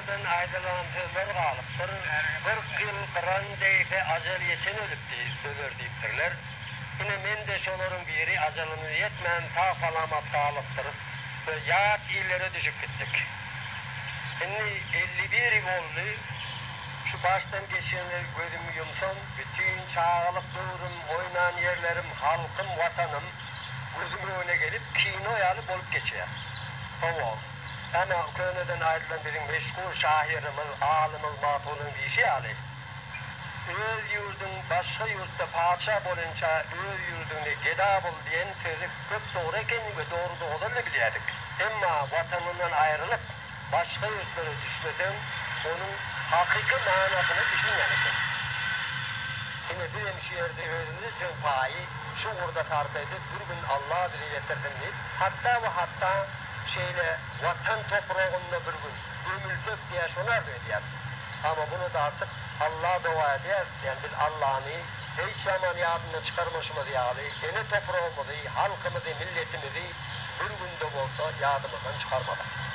Könelerden aýdylan sözler galypdyr, 40 ýyl gyran degse ajal ýeten ölüp diý, öler diýipdirler. Ine men-de şolaryň biri ajalymyz ýetmän sag-salamat galypdyrys we ýat illere düşüp gitdik. Indi 51 ýyl boldy, şu başdan geçenleri gözümi ýumsam, bütin çagalyk döwrüm, oýnan ýerlerim, halkym, watanym gözümiň öňüne gelip, kino ýaly bolup geçýär. Hawa, ana, köneden aýdylan biziň meşhur şahyrymyz, alymyz Magtymgulynyň diýşi ýaly, Öz ýurduň başga ýurtda patyşa bolynça öz ýurduňda geda bol diýen sözi köp dogry eken we dogrudygy ozal-da bilýärdik. Emma Watanyndan aýrylyp, başga ýurtlara düşmeseň, onuň hakyky manysyna düşünýän eken. Ine bizem şu ýerde özümize düşen paýy şu ugurda sarp edip, bir gün Alla bizi ýetirsin diýip, hatda we hatda şeýle Watan topragynda bir gün gömülsek diýä şony arzuw edýäris. Amma muny-da artyk Alla doga edýäris, ýani biz Allany hiç zaman ýadyndan çykarmaşymyz ýaly, ene topragymyzy, halkymyzy, milletimizi bir gün-de bolsa ýadymyzdan çykarmadyk.